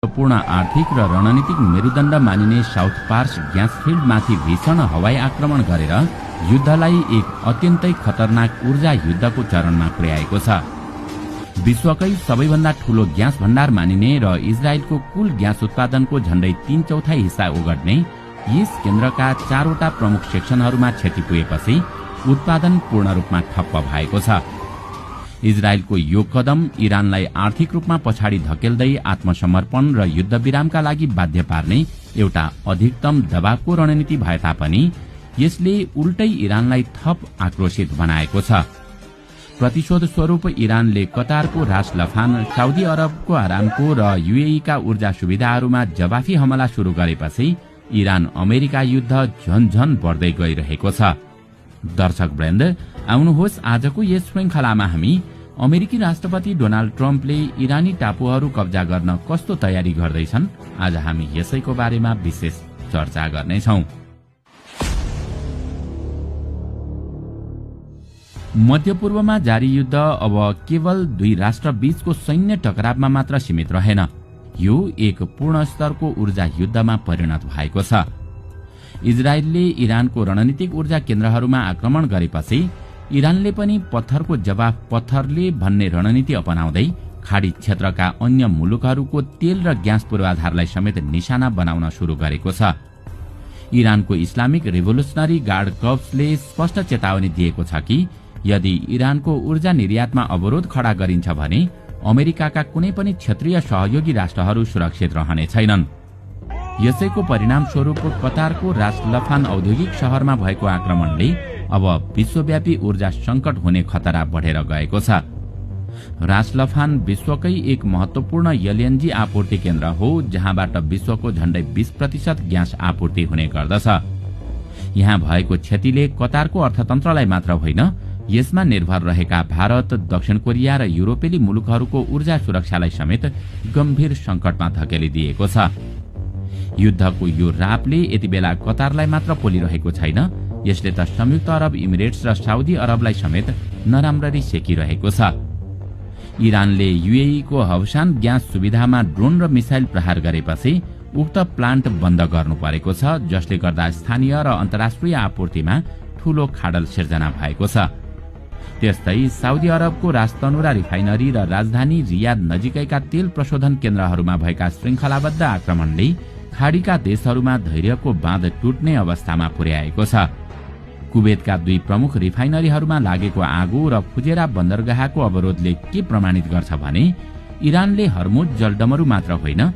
पूर्ण आर्थिक र रणनीतिक मेरुदण्ड मानिने साउथ पार्स ग्यास फिल्डमाथि भीषण हवाई आक्रमण गरेर युद्धलाई एक अत्यन्तै खतरनाक ऊर्जा युद्धको चरणमा पुर्याएको छ। विश्वकै सबैभन्दा ठूलो ग्यास भण्डार मानिने र इजरायलको कुल ग्यास उत्पादनको झण्डै 3/4 हिस्सा ओगट्ने यस केन्द्रका 4वटा प्रमुख सेक्सनहरूमा क्षति पुगेपछि उत्पादन पूर्ण रूपमा ठप्प भएको छ। इजरायलको यो कदम इरानलाई आर्थिक रूपमा पछाडि धकेल्दै आत्मसमर्पण र युद्धविरामका लागि बाध्य पार्ने एउटा अधिकतम दबावको रणनीति भए तापनि यसले उल्टै इरानलाई थप आक्रोशित बनाएको छ। प्रतिशोध स्वरूप इरानले कतारको रास लफान, साउदी अरबको आरामको र यूएई का ऊर्जा सुविधाहरूमा जवाफी हमला शुरू गरेपछि इरान अमेरिका युद्ध झनझन बढ्दै गइरहेको छ। दर्शक वृन्द, आउनुहोस् आजको यस श्रृंखलामा हामी अमेरिकी राष्ट्रपति डोनाल्ड ट्रम्पले इरानी टापुहरू कब्जा गर्न कस्तो तयारी गर्दैछन्, आज हामी यसैको बारेमा विशेष चर्चा गर्नेछौं। मध्यपूर्वमा जारी युद्ध अब केवल दुई राष्ट्र बीचको सैन्य टकरावमा मात्र सीमित रहेन, यो एक पूर्ण स्तरको ऊर्जा युद्धमा परिणत भएको छ। इजरायलले इरानको रणनीतिक ऊर्जा केन्द्रहरूमा आक्रमण गरेपछि इरानले पनि पत्थरको जवाफ पत्थरले भन्ने रणनीति अपनाउँदै खाडी क्षेत्रका अन्य मुलुकहरूको तेल र ग्यास पूर्वाधारलाई समेत निशाना बनाउन शुरू गरेको छ। इरानको इस्लामिक रिभोल्युसनरी गार्ड कर्प्सले स्पष्ट चेतावनी दिएको छ कि यदि इरानको ऊर्जा निर्यातमा अवरोध खडा गरिन्छ भने अमेरिकाका कुनै पनि क्षेत्रीय सहयोगी राष्ट्रहरू सुरक्षित रहने छैनन्। यसैको परिणाम स्वरूप कतारको रास लफान औद्योगिक शहरमा भएको आक्रमणले अब विश्वव्यापी ऊर्जा संकट हुने खतरा बढेर गएको छ। रास लफान विश्वकै एक महत्वपूर्ण एलएनजी आपूर्ति केन्द्र हो, जहाँबाट विश्वको झण्डै 20% ग्यास आपूर्ति हुने गर्दछ। यहाँ भएको क्षतिले कतारको अर्थतन्त्रलाई मात्र होइन, यसमा निर्भर रहेका भारत, दक्षिण कोरिया र युरोपेली मुलुकहरूको ऊर्जा सुरक्षालाई समेत गम्भीर संकटमा धकेलिदिएको छ। युद्धको यो रापले यति बेला कतारलाई मात्र पोलिरहेको छैन, यसले त संयुक्त अरब इमिरेट्स र साउदी अरबलाई समेत नराम्ररी सेकिरहेको छ। इरानले यूएई को हवसान ग्यास सुविधामा ड्रोन र मिसाइल प्रहार गरेपछि उक्त प्लान्ट बन्द गर्नु परेको छ, जसले गर्दा स्थानीय र अन्तर्राष्ट्रिय आपूर्तिमा ठूलो खाडल सिर्जना भएको छ। त्यस्तै साउदी अरबको राजतनुरा रिफाइनरी र राजधानी रियाद नजिकैका तेल प्रशोधन केन्द्रहरूमा भएका श्रृंखलाबद्ध आक्रमणले खाडीका देशहरूमा धैर्यको बाँध टुट्ने अवस्थामा पुर्याएको छ। कुवेतका दुई प्रमुख रिफाइनरीहरूमा लागेको आगो र फुजेरा बन्दरगाहको अवरोधले के प्रमाणित गर्छ भने इरानले हर्मुज जलडमरू मात्र होइन,